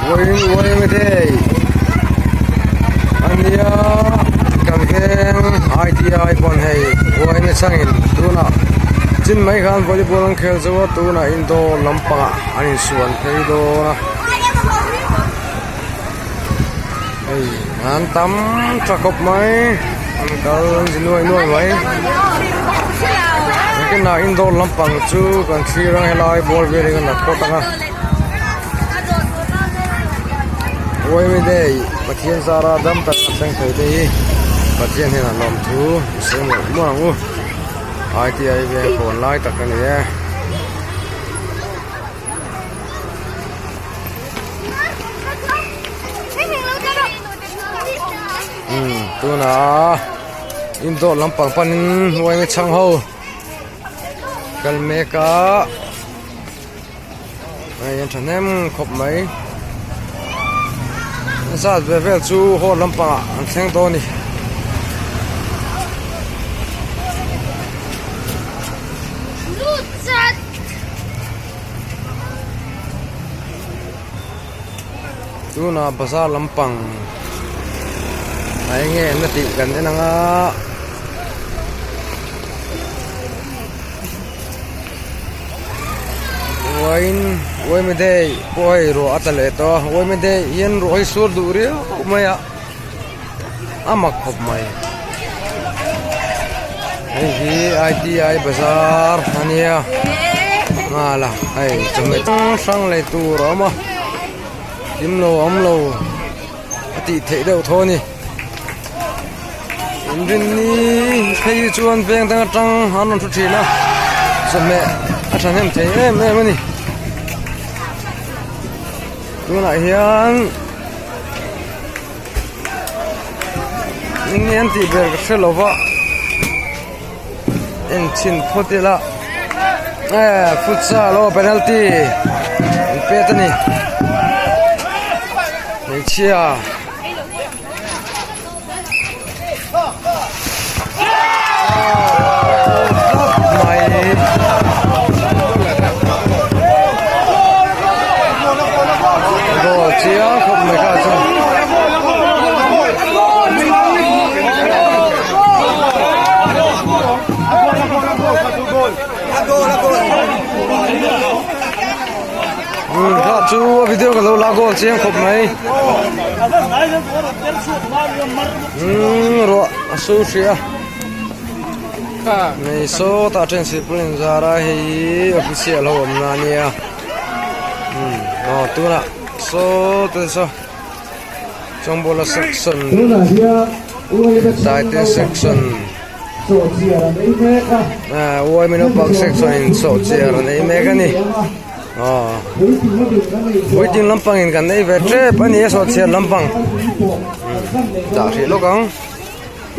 Vawiin uaim day a nia kan veng ITI pawn hei uaim changin tunah chin mai khan volleyball an khel zo a tunah indoor lampangah an insuan phei dawn a hei an tam tha khawp mai an kal an zi nuai nuai mai nakinah indoor lampang chu kan thlir ang helai ball vel hi kan la phawt ang a. Uaimi day Pathian zara dam tak a thleng thei te hi Pathian hian a lawm thu i sawi mawlh mawlh ang u ITI veng kawn lai tak a ni e. Umm tunah indoor lampang panin uaimi chhang ho kal mek a. Hei an thahnem khawp mai a zat ve vel chu hall lampangah an thleng dawn a ni. Tunah bazar lampang a eng nge an la tih kan en ang a. Uain uaimi day pawh hei ruah a tla leh tawh a uaimi day hian ruah hi sur duh riau mai a a mak khawp mai hei hi I T I bazar a nia nghal a hei chawhmeh hrang hrang lei tur a awm a kim lo awm lo a tih theih deuh tho a ni inrinni phei hi chuan veng dang atang an rawn thu thin a chawhmeh a thahnem thei em em a ni tunah hian eng nge an tih ber ka hre lo va en chhin phawt ila eh futsal aw penalty an pet a ni hmeichhia. Goal chiang khawp mai kha chuan. Kha chu a video ka lo la goal chiang khawp mai. Ruah a su hrih a nei sawtah then sipul inzar a hei official ho awmna a nia aw tunah saw te saw Chawngbawla section Taite section uaimi naupang section in sawhchiar an ei mek a ni. Aw puitling lampangin kan nei ve tep a ni a sawhchhiar lampang dah hrih lawk ang.